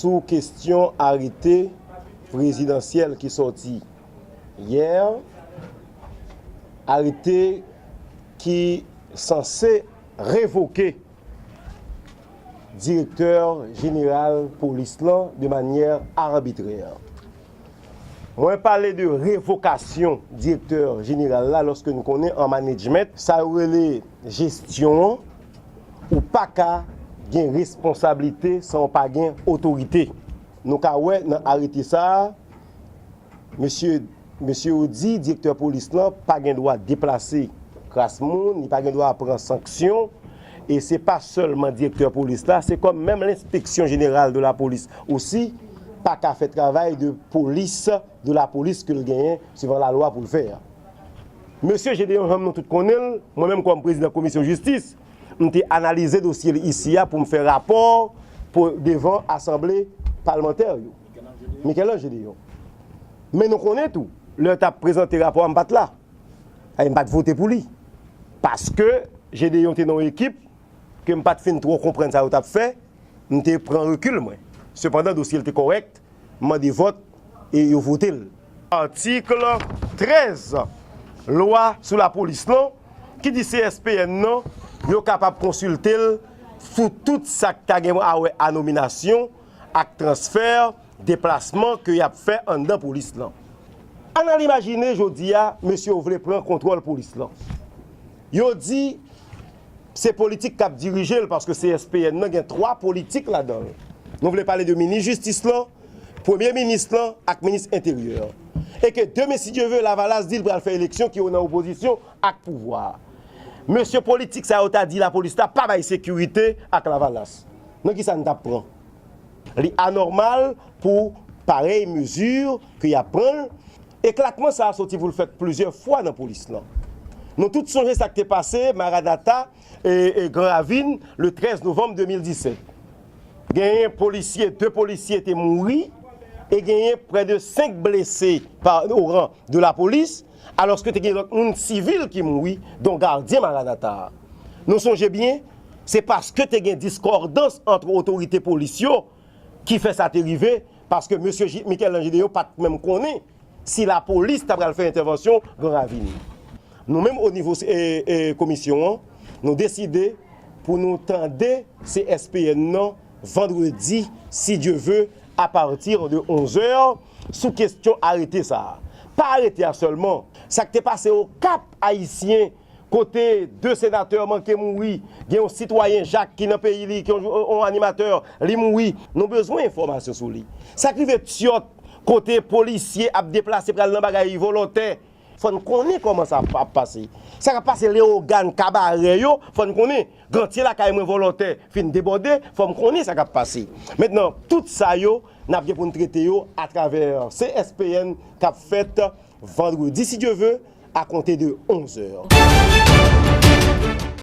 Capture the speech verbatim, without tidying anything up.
Sou kesyon arete prezidansyèl ki sòti yè, arete ki sanse revoke direktè jeneral polis lan de manyè arbitrè. Mwen pale de revokasyon direktè jeneral la lòske nou konnen an management, sa yo rele jesyon an, ou pa ka gen responsablite san w pa gen otorite. Nou ka wè nan arete sa a, mesye, mesye yo di direktè polis lan pa gen dwa deplase kras moun, li pa gen dwa pran sanksyon, e se pa sèlman direktè polis la, se kòm menm lenspeksyon jeneral de la polis osi pa ka fè travay de polis, de la polis ke l genyen suivan lalwa pou l fè a. Mesye Gédéon, jan nou tout konnen l, mwen menm kòm prezidan komisyon jistis, m te analize dosye l isi a pou m fè rapò pou, devan asanble palmantè yo. Michel-Ange Gédéon. Men nou konnen tou, lè yo t ap prezante rapò a, m pa t la. Ay, m pa t vote pou li. Paske Gédéon te nan yon ekip ke m pa t fin twò konprann sa yo t ap fè, m te pran rekil mwen. Sepandan, dosye l te kòrèk, m mande vòt e yo vote l. Atik trèz lwa sou lapolis lan ki di C S P N nan, yo kapab konsilte l sou tout sa k ta gen a wè a nominasyon ak transfè, deplasman ke y ap fè anndan polis lan. Ann al imajine jodi a, mesye yo vle pran kontwòl polis lan. Yo di se politik k ap dirije l, paske C S P N nan gen twa politik ladan l. Nou vle pale de minis jistis lan, premye minis lan ak minis enteryè. E ke demen, si Dye ve, Lavalas di l pral fè eleksyon ki yo nan opozisyon ak pouvwa. Mesye politik sa yo ta di lapolis la pa bay sekirite ak Lavalas. Nan ki sa n t ap pran? Li anòmal pou parèy mezi ke y ap pran l. Eklatman sa a soti pou l fèt plizyè fwa nan polis lan. Nou tout sonje sa k te pase Maranatha e, e Gran Ravin le trèz novanm de mil disèt. Genyen polisye, de polisye te mouri e genyen prè de senk blese pa, o ran de lapolis, alòske te gen lòt moun sivil ki mouri, don gadyen Maranatha a. Nou sonje byen, se paske te gen diskòdans ant otorite polis yo ki fè sa te rive, paske mesye Ji-, Michel-Ange Gédéon pa t menm konnen si lapolis ta pral fè entèvansyon Gran Ravin. Nou menm o nivo, e, e, komisyon an, nou deside pou nou tande C S P N nan vandredi, si Dye ve, apati de onzè, sou kesyon arete sa a. Pa arete a sèlman, sa k te pase Okap, Ayisyen, kote de senatè manke mouri, gen yon sitwayen Jak ki nan peyi li, ki yon, yon animatè, li mouri. Nou bezwen enfòmasyon sou li. Sa k rive Tyòt, kote polisye ap deplase pral nan bagay vòlòtè, fò n konnen kòman sa ap pase. Sa k ap pase Leyogàn, Kabarè yo, fò n konnen. Gantye lakay mwen vòlòtè fin debòde, fò m konnen sa k ap pase. Mentnan, tout sa yo, n ap gen pou n trete yo atravè C S P N k ap fèt vandredi, si Dye ve, a konte de onzè.